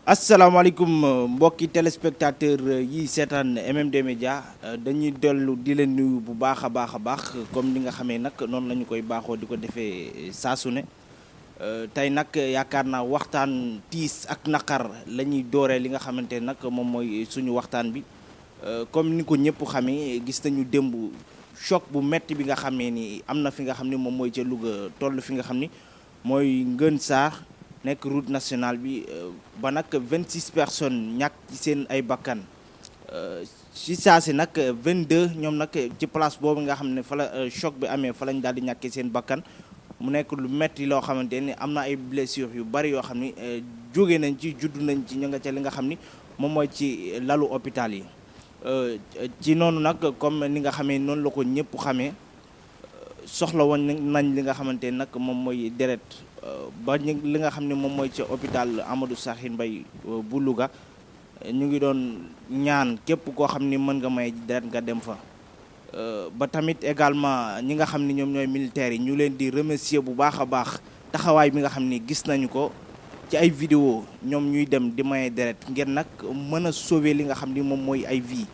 asalaamaaleykum mbokki téléspectateur yi seetaan MMD Média dañuy dellu di leen nuyu bu baax a baax comme ni nga xamee nag noonu la ñu koy baaxoo di ko defee saa su ne tey nag yaakaar naa waxtaan tiis ak naqar la ñuy dooree li nga xamante nag moom mooy suñu waxtaan bi comme ni ko ñëpp xamee gis nañu démb choc bu metti bi nga xamee ni am na fi nga xam ni moom mooy ca Louga toll fi nga xam ni mooy Ngën Saar nekk route nationale bi ba nag 26 personnes ñàkk ci seen ay bakkan ci saa si nag 22 ñoom nag ci place boobu nga xam ne fa la choc bi amee fa lañ daal di ñàkkee seen bakkan mu nekk lu metti loo xamante ni am na ay blessures yu bari yoo xam ni jóge nañ ci juddu nañ ci ñu nga ca li nga xam ni moom mooy ci lalu hôpital yi ci noonu nag comme ni nga xamee noonu la ko ñëpp xamee soxla woon nañ li nga xamante nag moom mooy deret ba li nga xam ne moom mooy ca hôpital Amadou Sakhir Mbaye bu Louga ñu ngi doon ñaan képp koo xam ni mën nga may deret nga dem fa ba tamit également ñi nga xam ni ñoom ñooy militaires yi ñu leen di remercier bu baax a baax taxawaay bi nga xam ni gis nañu ko ci ay vidéo ñoom ñuy dem di maye deret ngir nag mën a sauver li nga xam ni moom mooy ay vie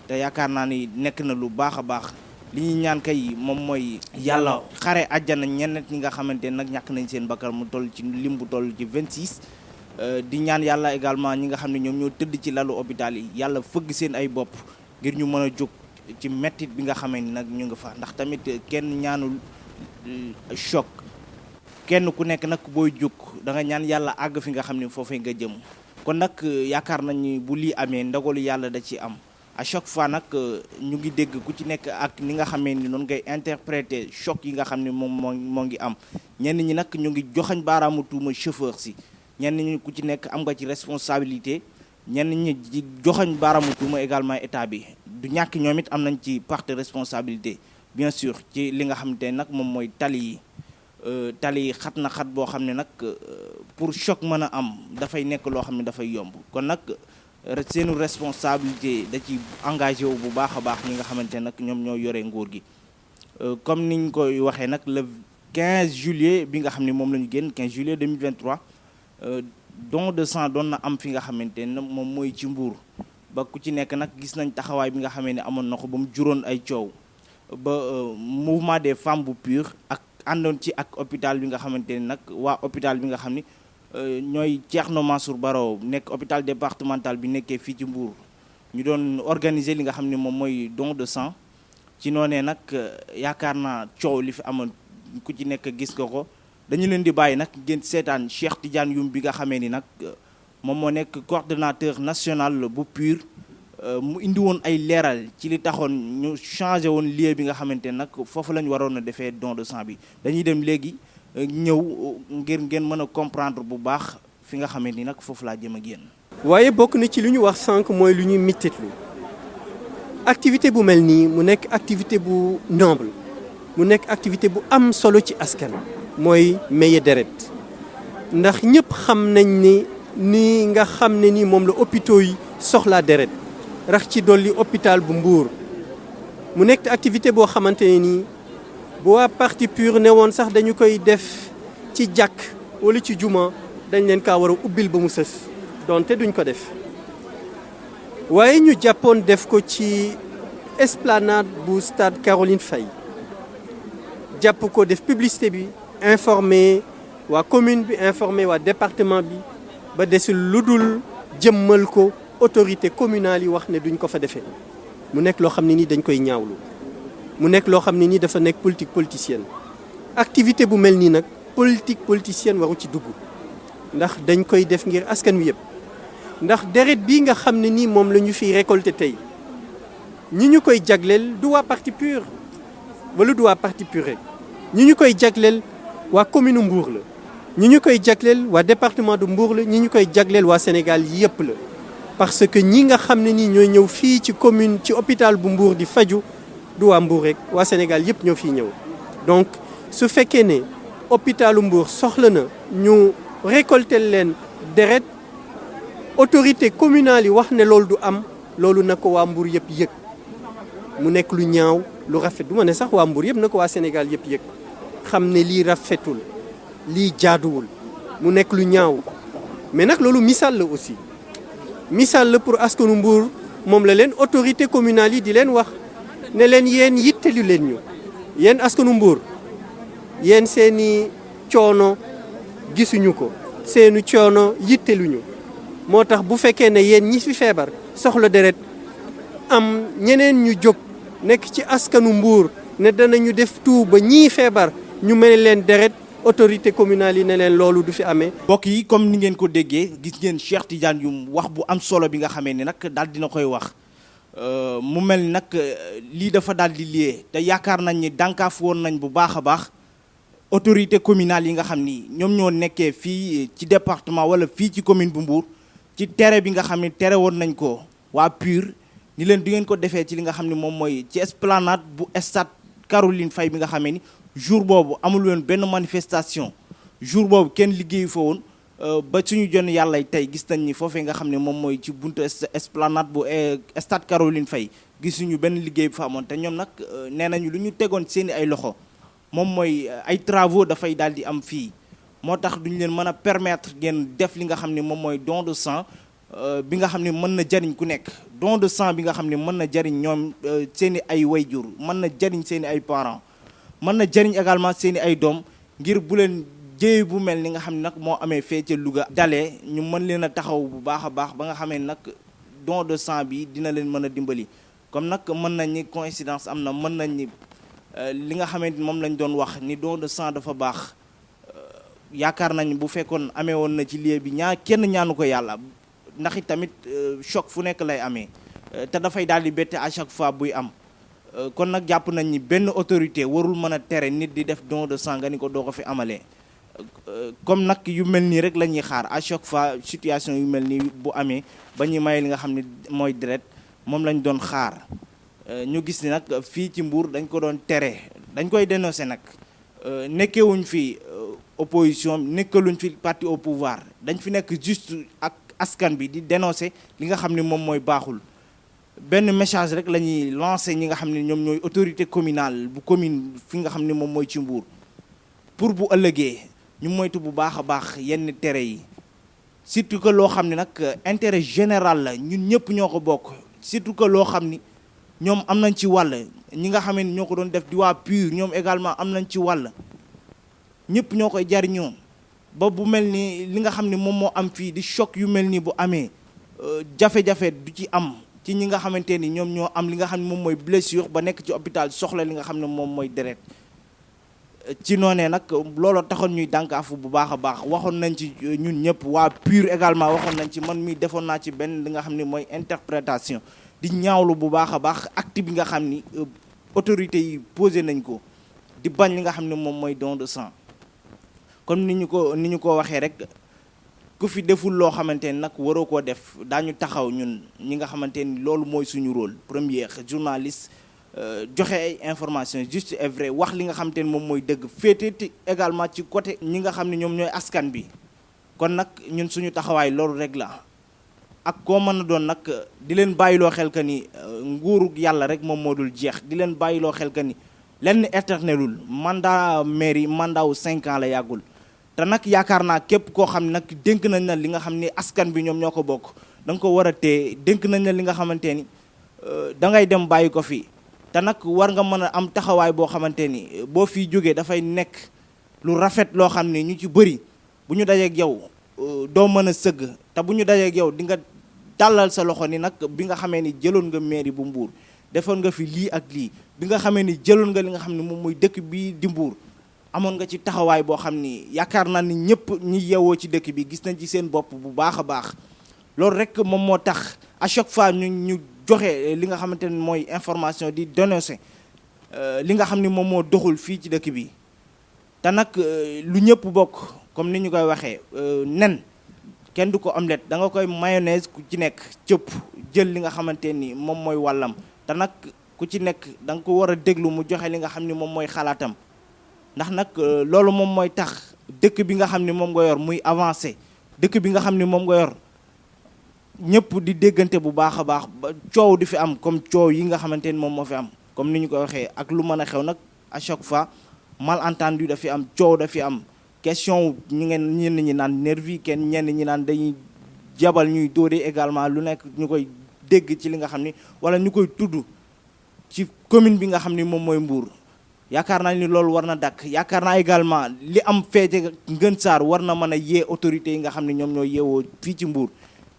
te yaakaar naa ni nekk na lu baax a baax li ñuy ñaan kay moom mooy yàlla xare àjjana ñenn ñi nga xamante nag ñàkk nañ seen bakkan mu toll ci lim bu toll ci 26 di ñaan yàlla également ñi nga xam ne ñoom ñoo tëdd ci lalu hôpital yi yàlla fëgg seen ay bopp ngir ñu mën a jóg ci mettit bi nga xamee ni nag ñu nga fa ndax tamit kenn ñaanul choc kenn ku nekk nag booy jóg da nga ñaan yàlla àgg fi nga xam ne foofee nga jëm kon nag yaakaar nañ bu lii amee ndogalu yàlla da ci am à chaque fois nag ñu ngi dégg ku ci nekk ak ni nga xamee ni noonu ngay interpréter choc yi nga xam ne moom moo ngi am ñenn ñi nag ñu ngi joxañ baaraamu tuuma chauffeur si ñenn ñi ku ci nekk am nga ci responsabilité ñenn ñi di joxañ baaraamu tuuma également état bi du ñàkk ñoom it am nañ ci part de responsabilité bien sûr ci li nga xamante ne nag moom mooy tali yi xat na xat boo xam ne nag pour choc mën a am dafay nekk loo xam ne dafay yomb kon nag seenu responsabilité da ci engagé wu bu baax a baax ñi nga xamante nag ñoom ñoo yore nguur gi comme niñ koy waxee nag le 15 juillet bi nga xam ne moom la ñu génn 15 juillet 2023 don de sang doon na am fi nga xamante ne moom mooy ci Mbour ba ku ci nekk nag gis nañ taxawaay bi nga xamee ne amoon na ko ba mu juróon ay coow ba mouvement des femmes bu PUR ak àndoon ci ak hôpital bi nga xamante ne nag waa hôpital bi nga xam ni ñooy Thierno Mansour Baro nekk hôpital départemental bi nekkee fii ci Mbour ñu doon organiser li nga xam ne moom mooy don de sang ci noonee nag yaakaar naa coow li fi amoon ku ci nekk gis nga ko dañu leen di bàyyi nag ngeen seetaan Cheikh Tidiane Youm bi nga xamee ni nag moom moo nekk coordonnateur national bu PUR mu indi woon ay leeral ci li taxoon ñu changé woon lieu bi nga xamante nag foofu la ñu waroon a defee don de sang bi dañuy dem léegi ñëw ngir ngeen mën a comprendre bu baax fi nga xamante ni nag foofu laa jëm ak yéen. waaye bokk na ci lu ñu wax sànq mooy lu ñuy mittitlu activité bu mel nii mu nekk activité bu noble mu nekk activité bu am solo ci askan mooy maye deret ndax ñëpp xam nañ ni nga xam ne ni moom la hôpitaux yi soxlaa deret rax ci dolli hôpital bu Mbour mu nekk activité boo xamante ne nii bu waa parti PUR ne woon sax dañu koy def ci jàkk wala ci juma dañ leen kaa war a ubbil ba mu sës donte duñ ko def waaye ñu jàppoon def ko ci esplanade bu stade Caroline Faye jàpp ko def publicité bi informé waa commune bi informé waa département bi ba desul lu dul jëmmal ko autorité communale yi wax ne duñ ko fa defee mu nekk loo xam ne nii dañ koy ñaawlu mu nekk loo xam ne nii dafa nekk politique politicienne activité bu mel nii nag politique politicienne waru ci dugg ndax dañ koy def ngir askan wi yëpp ndax deret bii nga xam ne nii moom la ñu fiy récolté tey ñi ñu koy jagleel du waa parti PUR wala du waa parti PUR rek ñi ñu koy jagleel waa commune Mbour la ñi ñu koy jagleel waa département de Mbour la ñi ñu koy jagleel waa Sénégal yëpp la parce que ñi nga xam ne nii ñooy ñëw fii ci commune ci hôpital bu Mbour di faju du waa Mbour rek waa Sénégal yëpp ñoo fiy ñëw donc su fekkee ne hôpitalu Mbour soxla na ñu récolter leen deret autorité communale yi wax ne loolu du am loolu na ko waa Mbour yëpp yëg mu nekk lu ñaaw lu rafet du ma ne sax waa Mbour yëpp na ko waa Sénégal yëpp yëg xam ne lii rafetul lii jaaduwul mu nekk lu ñaaw mais nag loolu misaal la aussi misaal la pour askanu Mbour moom la leen autorité communale yi di leen wax ne leen yéen yittelu leen ñu yéen askanu Mbour yéen seeni coono gisuñu ko seeni coono yitteluñu moo tax bu fekkee ne yéen ñi fi feebar soxla deret am ñeneen ñu jóg nekk ci askanu Mbour ne danañu def tout ba ñii feebar ñu mel leen deret autorité communale yi ne leen loolu du fi amee. mbokk yi comme ni ngeen ko déggee gis ngeen Cheikh Tidiane Youm wax bu am solo bi nga xamee ni nag daal dina koy wax mu mel ni nag lii dafa daal di lié te yaakaar nañ ni dànkaaf woon nañ bu baax a baax autorité communale yi nga xam ni ñoom ñoo nekkee fii ci département wala fii ci commune bu Mbour ci tere bi nga xam ni tere woon nañ ko waa PUR ni leen di ngeen ko defee ci li nga xam ne moom mooy ci esplanade bu stade Caroline Faye bi nga xamee ni jour boobu amul woon benn manifestation jour boobu kenn liggéeyu fa woon ba suñu jon yàlla tey gis nañ ni foofee nga xam ne moom mooy ci buntu esplanade bu stade Caroline Faye gisuñu benn liggéey bu fa amoon te ñoom nag nee nañu lu ñu tegoon seeni ay loxo moom mooy ay travaux dafay daal di am fii moo tax duñu leen mën a permettre ngeen def li nga xam ne moom mooy don de sang bi nga xam ne mën na jariñ ku nekk don de sang bi nga xam ne mën na jariñ ñoom seeni ay wayjur mën na jariñ seeni ay parents mën na jariñ également seeni ay doom ngir bu leen jéey bu mel ni nga xam ne nag moo amee fee ca Louga dalee ñu mën leen a taxaw bu baax a baax ba nga xamee nag don de sang bi dina leen mën a dimbali comme nag mën nañ ni coïncidence am na mën nañ ni li nga xamante ni moom lañ doon wax ni don de sang dafa baax yaakaar nañ bu fekkoon amee woon na ci lieu bi kenn ñaanu ko yàlla ndax it tamit choc fu nekk lay amee te dafay daal di bette à chaque fois buy am kon nag jàpp nañ ni benn autorité warul mën a tere nit di def don de sang nga ni ko doo ko fi amalee comme nag yu mel nii rek la ñuy xaar à chaque fois situation yu mel nii bu amee ba ñuy maye li nga xam ne mooy deret moom lañ doon xaar ñu gis ni nag fii ci Mbour dañ ko doon tere dañ koy dénoncer nag nekkewuñ fi opposition nekkaluñ fi parti au pouvoir dañ fi nekk juste ak askan bi di dénoncer li nga xam ne moom mooy baaxul benn message rek la ñuy lancer ñi nga xam ne ñoom ñooy autorité communale bu commune fi nga xam ne moom mooy ci Mbour pour bu ëllëgee ñu moytu bu baax a baax yenn tere yi surtout que loo xam ne nag intérêt général la ñun ñëpp ñoo ko bokk surtout que loo xam ni ñoom am nañ ci wàll ñi nga xam ne ñoo ko doon def di waa PUR ñoom également am nañ ci wàll ñëpp ñoo koy jariñoo ba bu mel ni li nga xam ne moom moo am fii di choc yu mel ni bu amee jafe-jafe du ci am ci ñi nga xamante ni ñoom ñoo am li nga xam ne moom mooy blessure ba nekk ci hôpital soxla li nga xam ne moom mooy deret ci noonee nag looloo taxoon ñuy dànkaafu bu baax a baax waxoon nañ ci ñun ñëpp waa PUR également waxoon nañ ci man mi defoon naa ci benn li nga xam ne mooy interprétation di ñaawlu bu baax a baax acte bi nga xam ni autorités yi posé nañ ko di bañ li nga xam ne moom mooy don de sang comme ni ñu ko waxee rek ku fi deful loo xamante ni nag waroo koo def daañu taxaw ñun ñi nga xamante ni loolu mooy suñu rôle premier journaliste joxe ay information juste et vrai wax li nga xamante ni moom mooy dëgg féete également ci côté ñi nga xam ne ñoom ñooy askan bi kon nag ñun suñu taxawaay loolu rek la ak koo mën a doon nag di leen bàyyiloo xel que ni nguuru yàlla rek moom moo dul jeex di leen bàyyiloo xel que ni lenn éternelul mandat mairie mandat wu 5 ans la yàggul te nag yaakaar naa képp koo xam ne nag dénk nañ na li nga xam ne askan bi ñoom ñoo ko bokk da nga ko war a téye dénk nañ na li nga xamante ni da ngay dem bàyyi ko fi te nag war nga mën a am taxawaay boo xamante ni boo fiy jógee dafay nekk lu rafet loo xam ne ñu ci bëri bu ñu dajeeg yow doo mën a sëgg te bu ñu dajeeg yow di nga tàllal sa loxo ni nag bi nga xamee ni jëloon nga mairie bu Mbour defoon nga fi lii ak lii bi nga xamee ni jëloon nga li nga xam ne moom mooy dëkk bii di Mbour amoon nga ci taxawaay boo xam ni yaakaar naa ni ñëpp ñi yeewoo ci dëkk bi gis nañ ci seen bopp bu baax a baax loolu rek moom moo tax à chaque fois ñu joxe li nga xamante ne mooy information di dénoncer li nga xam ni moom moo doxul fii ci dëkk bi te nag lu ñëpp bokk comme ni ñu koy waxee nen kenn du ko omelette da nga koy mayonnaise ku ci nekk cëpp jël li nga xamante ni moom mooy wàllam te nag ku ci nekk da nga ko war a déglu mu joxe li nga xam ni moom mooy xalaatam ndax nag loolu moom mooy tax dëkk bi nga xam ni moom nga yor muy avancé dëkk bi nga xam ni moom nga yor ñëpp di déggante bu baax a baax ba coow di fi am comme coow yi nga xamante ni moom moo fi am comme ni ñu ko waxee ak lu mën a xew nag à chaque fois malentendu da fi am coow da fi am question ñi ngeen ñenn ñi naan nervi kenn ñenn ñi naan dañuy jabal ñuy dóore également lu nekk ñu koy dégg ci li nga xam ni wala ñu koy tudd ci commune bi nga xam ni moom mooy Mbour yaakaar naa ni loolu war na dakk yaakaar naa également li am feete Ngën Saar war na mën a yee autorités yi nga xam ne ñoom ñoo yeewoo fii ci Mbour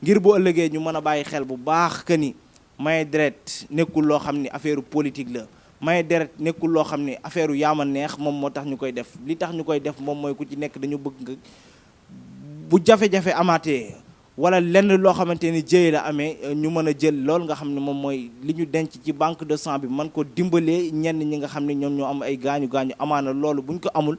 ngir bu ëllëgee ñu mën a bàyyi xel bu baax que ni maye deret nekkul loo xam ni affaire politique la maye deret nekkul loo xam ni affaire yaama neex moom moo tax ñu koy def li tax ñu koy def moom mooy ku ci nekk dañu bëgg nga bu jafe-jafe amaatee wala lenn loo xamante ni jëye la amee ñu mën a jël loolu nga xam ne moom mooy li ñu denc ci banque de sang bi man ko dimbalee ñenn ñi nga xam ne ñoom ñoo am ay gaañu amaana loolu buñ ko amul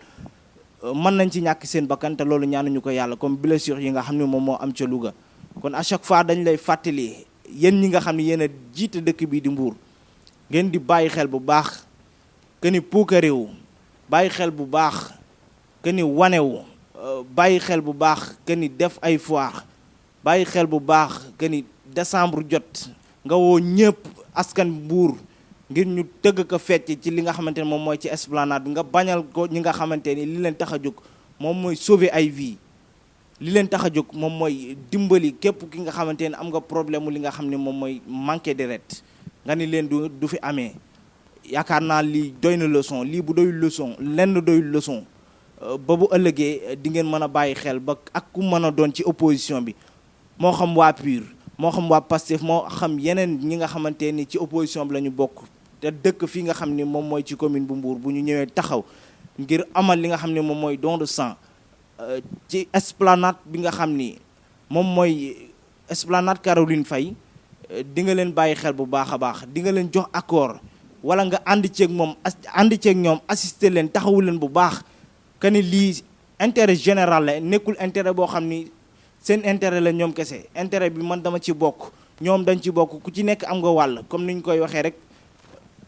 mën nañ ci ñàkk seen bakkan te loolu ñaanuñu ko yàlla comme blessure yi nga xam ne moom moo am ca Louga kon à chaque fois dañ lay fàttali yéen ñi nga xam ne yéen a jiite dëkk bii di Mbour ngeen di bàyyi xel bu baax que ni puukarewu bàyyi xel bu baax que ni wanewu bàyyi xel bu baax que ni def ay foire bàyyi xel bu baax que ni décembre jot nga woo ñëpp askan Mbour ngir ñu tëgg ko fecc ci li nga xamante ne moom mooy ci esplanade bi nga bañal ko ñi nga xamante ni li leen tax a jóg moom mooy sauver ay vie li leen tax a jóg moom mooy dimbali képp ki nga xamante ne am nga problème li nga xam ne moom mooy manqué deret nga ni leen du fi amee yaakaar naa lii doy na leçon lii bu doyul leçon lenn doyul leçon ba bu ëllëgee di ngeen mën a bàyyi xel ba ak ku mën a doon ci opposition bi moo xam waa PUR moo xam waa PASTEF moo xam yeneen ñi nga xamante ni ci opposition bi la ñu bokk te dëkk fii nga xam ni moom mooy ci commune bu Mbour bu ñu ñëwee taxaw ngir amal li nga xam ne moom mooy don de sang ci esplanade bi nga xam ni moom mooy esplanade Caroline Faye di nga leen bàyyi xel bu baax a baax di nga leen jox accord wala nga ànd ceeg ñoom assister leen taxawu leen bu baax que ni lii intérêt général la nekkul intérêt boo xam ni seen intérêt la ñoom kese intérêt bi man dama ci bokk ñoom dañ ci bokk ku ci nekk am nga wàll comme ni ñu koy waxee rek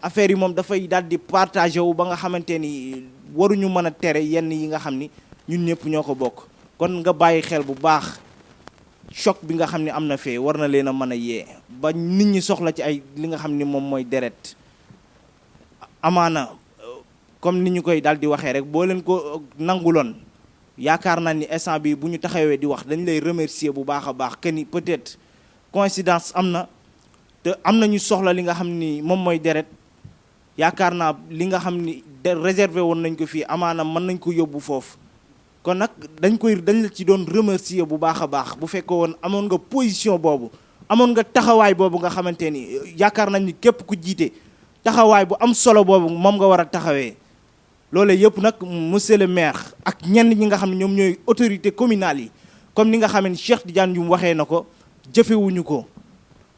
affaire yi moom dafay daal di partagé wu ba nga xamante ni waruñu mën a tere yenn yi nga xam ni ñun ñëpp ñoo ko bokk kon nga bàyyi xel bu baax choc bi nga xam ne am na fee war na leen a mën a yee ba nit ñi soxla ci ay li nga xam ni moom mooy deret amaana comme ni ñu koy daal di waxee rek boo leen ko nanguloon yaakaar naa ni instant bi bu ñu taxawee di wax dañ lay remercier bu baax a baax que ni peut-être coïncidence am na te am na ñu soxla li nga xam ni moom mooy deret yaakaar naa li nga xam ni réservé woon nañ ko fii amaana mën nañ ko yóbbu foofu kon nag dañ la ci doon remercier bu baax a baax bu fekkee woon amoon nga position boobu amoon nga taxawaay boobu nga xamante ni yaakaar nañ ni képp ku jiite taxawaay bu am solo boobu moom nga war a taxawee loolee yëpp nag monsieur le maire ak ñenn ñi nga xam ne ñoom ñooy autorité communale yi comme ni nga xam ne Cheikh Tidiane Dioum waxee na ko jëfewuñu ko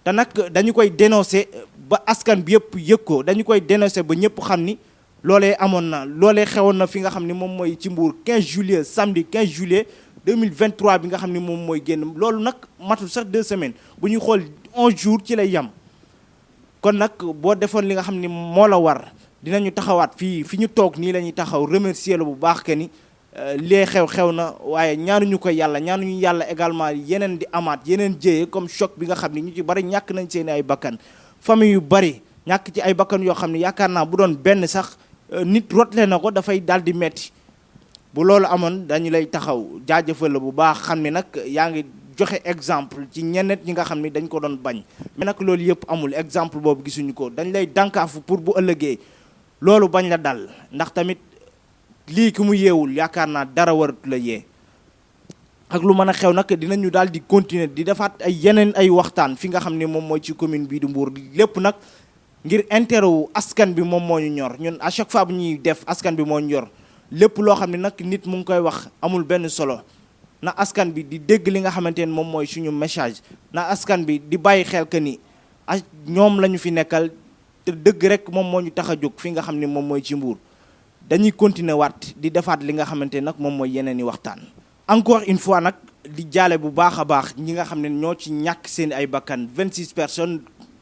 te nag dañu koy dénoncer ba askan bi yëpp yëg ko dañu koy dénoncer ba ñëpp xam ni loolee amoon na loolee xewoon na fi nga xam ne moom mooy ci Mbour 15 juillet samedi 15 juillet 2023 bi nga xam ne moom mooy génn loolu nag matul sax 2 semaines bu ñuy xool 11 jours ci lay yem kon nag boo defoon li nga xam ni moo la war dinañu taxawaat fi ñu toog nii la ñuy taxaw remercier la bu baax que ni lee xew na waaye ñaanuñu ko yàlla ñaanuñu yàlla également yeneen di amaat yeneen jéyee comme choc bi nga xam ni ñu ci bari ñàkk nañ seen ay bakkan famille yu bari ñàkk ci ay bakkan yoo xam ne yaakaar naa bu doon benn sax nit rotle na ko dafay daal di metti bu loolu amoon dañu lay taxaw jaajëfal la bu baax xam ne nag yaa ngi joxe exemple ci ñeneen ñi nga xam ni dañ ko doon bañ mais nag loolu yëpp amul exemple boobu gisuñu ko dañ lay dànkaafu pour bu ëllëgee loolu bañ la dal ndax tamit lii ki mu yeewul yaakaar naa dara waratu la yee ak lu mën a xew nag dinañu daal di continuer di defaat ay yeneen ay waxtaan fi nga xam ne moom mooy ci commune bii di Mbour lépp nag ngir intérêt wu askan bi moom moo ñu ñor ñun à chaque fois bu ñuy def askan bi moo ñu ñor lépp loo xam ne nag nit mu ngi koy wax amul benn solo na askan bi di dégg li nga xamante ne moom mooy suñu message na askan bi di bàyyi xel que ni ñoom la ñu fi nekkal te dëgg rek moom moo ñu tax a jóg fi nga xam ne moom mooy ci Mbour dañuy continuer waat di defaat li nga xamante nag moom mooy yeneen i waxtaan encore une fois nag di jaale bu baax a baax ñi nga xam ne ñoo ci ñàkk seen ay bakkan 26 personnes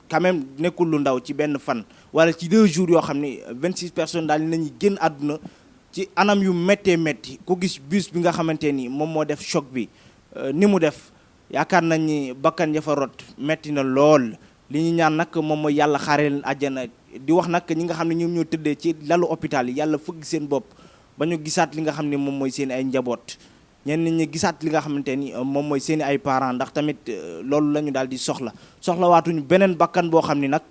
quand même nekkul lu ndaw ci benn fan wala ci 2 jours yoo xam ne 26 personnes daal nañuy génn àdduna ci anam yu méttee métti ku gis bus bi nga xamante ni moom moo def choc bi ni mu def yaakaar nañ ni bakkan ya fa rot métti na lool li ñu ñaan nag moom mooy yàlla xaare leen àjjana di wax nag ñi nga xam ne ñoom ñoo tëddee ci lalu hôpital yi yàlla fëgg seen bopp ba ñu gisaat li nga xam ne moom mooy seen ay njaboot ñenn ñi gisaat li nga xamante ni moom mooy seen i ay parents ndax tamit loolu la ñu daal di soxlawaatuñu beneen bakkan boo xam ni nag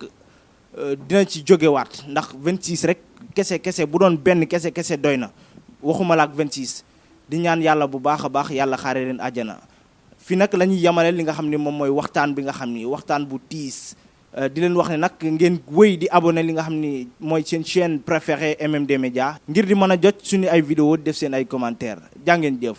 dina ci jógewaat ndax 26 rek kese bu doon benn kese doy na waxuma la ak 26 di ñaan yàlla bu baax a baax yàlla xaare leen àjjana fi nag la ñuy yemale li nga xam ne moom mooy waxtaan bi nga xam ni waxtaan bu tiis di leen wax ne nag ngeen wéy di abonné li nga xam ni mooy seen chaîne préférée MMD Média ngir di mën a jot suñu ay vidéo def seen ay commentaires jaa ngeen jëf